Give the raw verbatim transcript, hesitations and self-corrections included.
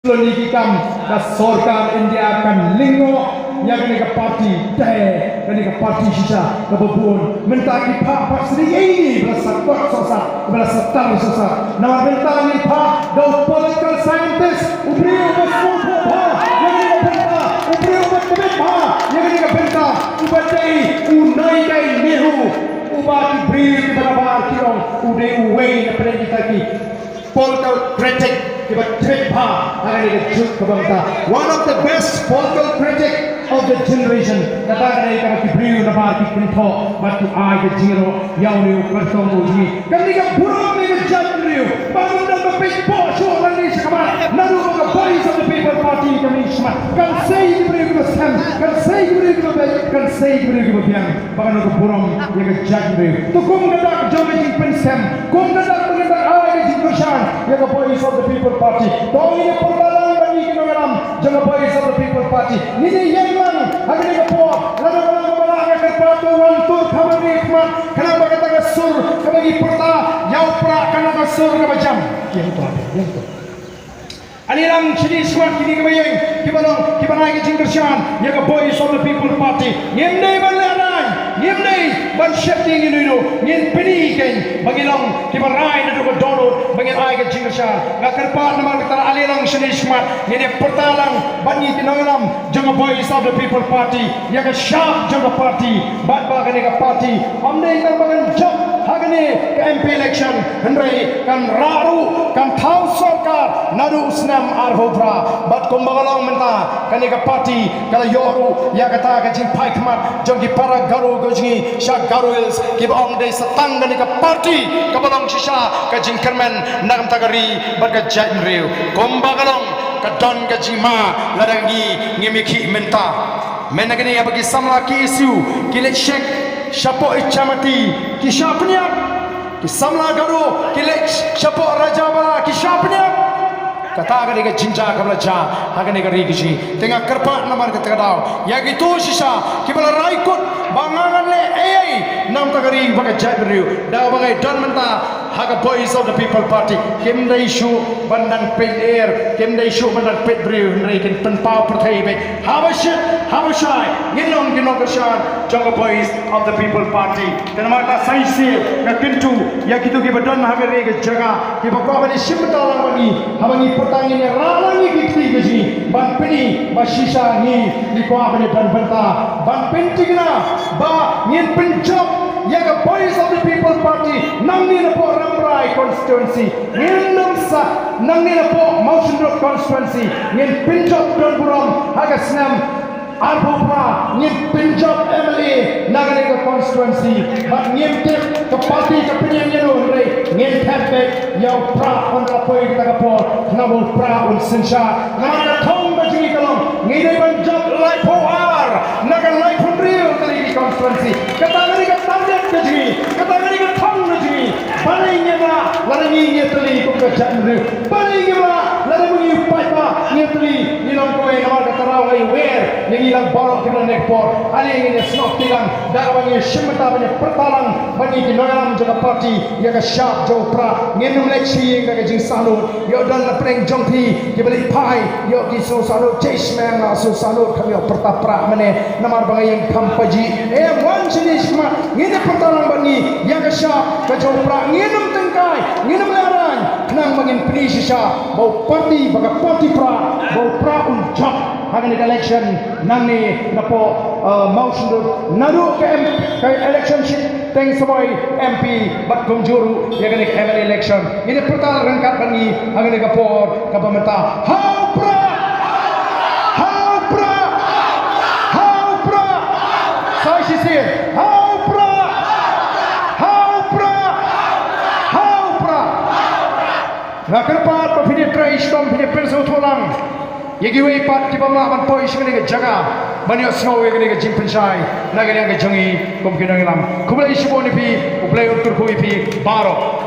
Loni ki kam ka sorkar India kan lyngngoh ïa kane ka party te kane ka party shisha kaba bun. Mynta ki phah pat sdang ïa ini ba la sa kot sohsat, ba la sa tar sohsat. Namar mynta ngi phah da u political scientist, u briew uba sngewthuh bha ïa kane ka bynta, u briew uba tbit bha ïa kane ka bynta, uba dei u Naikai Nehu, uba ki briew kiba nabar ki ong u dei uwei na pdeng kita ki political critic kiba tbit bha ha kane ka juk kaba mynta. One of the best political critic of the generation. Kata ka dei kaba ki briew nabar ki kynthoh bad ki ai ka jingïaroh ïa une u kyrtong u jngi. Kane ka burom ïa ka jaitbynriew ba ngim dang ba peit bok shuh lane sha khmat. Naduh ba ka Voice of the People Party ka mih shakhmat, kan sei ki briew kiba sem, kan sei ki briew kiba beit, kan sei ki briew kiba biang. Ba kan long ka burom ïa ka jaitbynriew. To kum ka dak jong ka jingpynsem, kum ka dak ba ngin dang ai ka jingkyrshan ïa ka Voice of the People Party. To ngin ïa pyrta lang bad ngi ki nongïalam jong ka Voice of the People Party. Ngin ïa ïeng lang ha kane ka por, lada ka long kaba lah, nga kyrpad to wan tur kham ha kane ka khmat, khnang ba kata ka sur kaba ngi pyrta ïa u Prah kan long ka sur kaba jam. Ïeng to, ïeng to. Ale lang shane shakhmat kine kiba ïeng, kiba long, kiba ai ka jingkyrshan ïa ka Voice of the People Party. Ngim dei ban lehraiñ, ngim dei ban sheptieng ïano ïano, ngin pyni kein ba ngi long kiba rai naduh ka dohnud ba ngin ai ka jingkyrshan. Nga kyrpad namar kata, ale lang shane shakhmat ngin ïa pyrta lang bad ngi ki nongïalam jong ka Voice of the People Party ïa ka shap jong ka party, bad ba kane ka party ym dei tang ba kan jop ha kane ka M P election, hynrei kan rah ruh, kan thaw sorkar naduh u snem arphew phra. Bad kumba ka long mynta, kane ka party ka la ïoh ruh ïa kata ka jingphai khmat jong ki para Garo ka jong ngi sha Garo Hills, kiba ong dei sa tang kane ka party kaba long shisha ka jingkyrmen na ka bynta ka ri bad ka jaitbynriew. Kumba ka long, ka don ka jingma lada ngi ngim ïa khih mynta. Mynta kane haba ki samla K S U ki leit check shapoh Ichamati, ki shah pynïap. Ki samla Garo ki leit shapoh Rajabala, ki shah pynïap. Kata ka dei ka jingjia kaba la jia ha kane ka ri ka jong ngi. Te nga kyrpad namar kata ka daw ïa kito shisha kiba la rai kut ba nga ngan leh ei ei na ka bynta ka ri bad ka jaitbynriew. Da kaba ngi don mynta ha ka Voice of the People Party, kim dei shuh ban dang peit lyer, kim dei shuh ban dang peit briew, hynrei kin pynpaw pyrthei beit. Haba shit, haba shai, ngin long ki nongkyrshan jong ka Voice of the People Party. Te namar kata sa shisien nga kyntu ïa kito kiba don ha kane ka jaka, kiba kwah ban ïashim bynta lang bad ngi, haba ngi pyrta ngin ïa rah lang ïa ki kti ka jong ngi ban pyni ba shisha ngi, ngi kwah ban ïa don bynta ban pynthikna ba ngin pynjop ïa ka Voice of the People Party nangne napoh Rambrai constituency. Ngin ym sa nangne napoh Mawshynrut constituency, ngin pynjop don burom ha ka snem arphew phra, ngin pynjop M L A na kane ka constituency. Bad ngim tip ka party ka pynïeng ïano, hynrei ngin thep beit ïa u Prah, un da poi kata ka por, namar u Prah un synshar. Namar ka thong ka jong ngi ka long, ngi dei ban jop laiphew ar na ka laiphew hynriew tylli ki constituency. Kata ka dei ka target ka jong ngi, kata ka dei ka thong ka jong ngi. Balei ngim lah lada ngi ngi ïatylli kum ka jaitbynriew? Balei ngim lah lada ma ngi u paidbah ngi ïatylli? Ngi long kawei namar kata ruh nga ïawer ïa ngi lang baroh kiba la leit por. Ale ngin ïa snoh kti lang da kaba ngi ïashim bynta ban ïa pyrta lang bad ngi ki nongïalam jong ka party ïa ka shap jong u Prah. Ngin ym leit sha ïing da ka jingsahnud. Ïoh don na pdeng jong phi kiba leit phai, ïoh ki sngewsahnud, jai shmeng, la sngewsahnud, kham ïoh pyrta Prah mane. Namar ba nga ïeng kham pajih. Em, wan shane shakhmat, ngin ïa pyrta lang bad ngi ïa ka shap ka jong u Prah. Ngin ym tyngkai, ngin ym lehraiñ, khnang ba ngin pyni shisha ba u party, ba ka party Prah, ba u Prah un jop ha kane ka election nangne napoh, eh, Mawshynrut, naduh ka M-, ka election sheet Teng Sawai M P bad kumjuh ruh ïa kane ka M L A election. Ngin ïa pyrta ryngkat bad ngi ha kane ka por kaba mynta. Ha u Prah! Ha u Prah! Ha u Prah! Sa shisien. Ha u Prah! Ha u Prah! Ha u Prah! Nga kyrpad ba phin ïa trei shitom, phin ïa pynsngewthuh lang ïa kiwei pat kiba mlak ban poi sha kane ka jaka ban ïohsngew ïa kane ka jingpynshai na ka liang ka jong ngi kum ki nongïalam. Khublei shibun ïa phi, U Blei un kyrkhu ïa phi baroh.